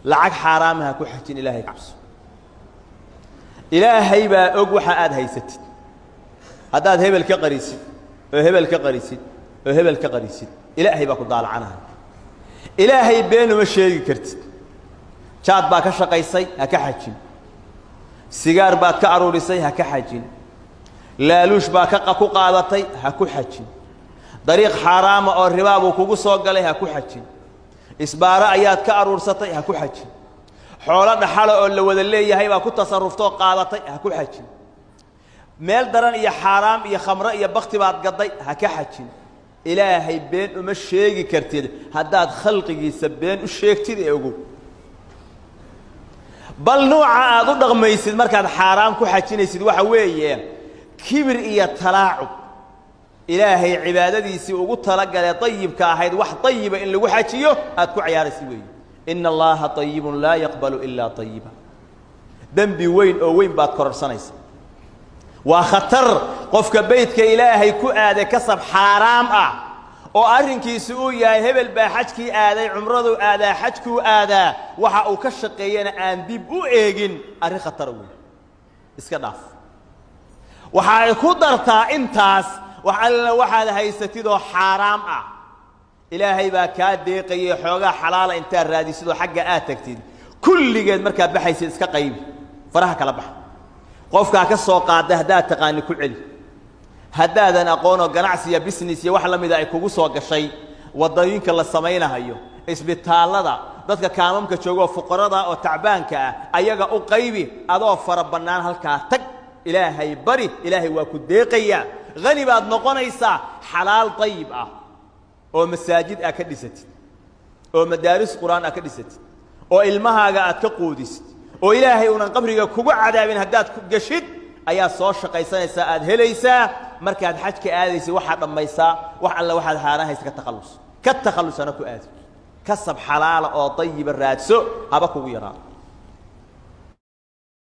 Lacag xaaraama ha ku xajin. Ilaahay ka cabso. Ilaahay baa og waxa aad haysatid. Haddaad hebel ka qarisid oo hebel ka qarisid oo hebel ka qarisid, Ilaahay baa ku daalacanaya. Ilaahay been uma sheegi kartid. Jaad baa ka shaqaysay, ha ka xajin. Sigaar baad ka aruurisay, ha ka xajin. Laaluush baa ka ku qaadatay, ha ku xajin. Dariiq xaaraama oo ribaa buu kugu soo galay, ha ku xajin. Isbaaro ayaad ka aruursatay, ha ku xajin. Xoolo dhaxala oo la wada leeyahay baa ku tasaruftoo qaadatay, ha ku xajin. Meel daran iyo xaaraam iyo khamro iyo bakti baad gadday, ha ka xajin. Ilaahay been uma sheegi kartid. Haddaad khalqigiisa been u sheegtid, ee ogow bal nuuca aad u dhaqmaysid markaad xaaraam ku xajinaysid waxa weeye kibir iyo talaacub. Ilaahay cibaadadiisii ugu talagalee dayibka ahayd, wax dayiba in lagu xajiyo, aad ku cayaaraysid weeye. إن الله طيب لا يقبل إلا طيبا. Dembi weyn oo weyn baad kororsanaysa. Waa khatar qofka beytka Ilaahay ku aaday kasab xaaraam ah oo arrinkiisu uu yahay hebel baa xajkii aaday, cumraduu aadaa, xajkuu aadaa, waxa uu ka shaqeeyana aan dib u eegin. Arrin khatara weyn, iska dhaaf. Waxaay ku dartaa intaas wax alla waxaad haysatid oo xaaraam ah, Ilaahay baa kaa deeqayay. Xoogaa xalaala intaad raadisidoo xagga aad tagtid, kulligeed markaad baxaysid iska qaybi, faraha kala baxa. Qofkaa ka soo qaada haddaad taqaani, ku celi. Haddaadan aqoonoo ganacsi iyo business iyo wax la mida ay kugu soo gashay, waddooyinka la samaynahayo, isbitaallada, dadka kaamamka jooga oo fuqarada oo tacbaanka ah, ayaga u qaybi. Adoo fara bannaan halkaa tag, Ilaahay bari, Ilaahay waa ku deeqayaa, hani baad noqonaysaa. Xalaal dayib ah oo masaajid aad ka dhisatid, oo madaaris Qur'aan aad ka dhisatid, oo ilmahaaga aad ka quudisid, oo Ilaahay uunan qabriga kugu cadaabin haddaad ku geshid, ayaa soo shaqaysanaysaa, aad helaysaa. Markaad xajka aadaysid, waxaad dhammaysaa wax alle waxaad xaaraan haysa. Ka takhallus, ka takhallusana ku aadi. Kasab xalaala oo dayiba raadso, haba kugu yaraado.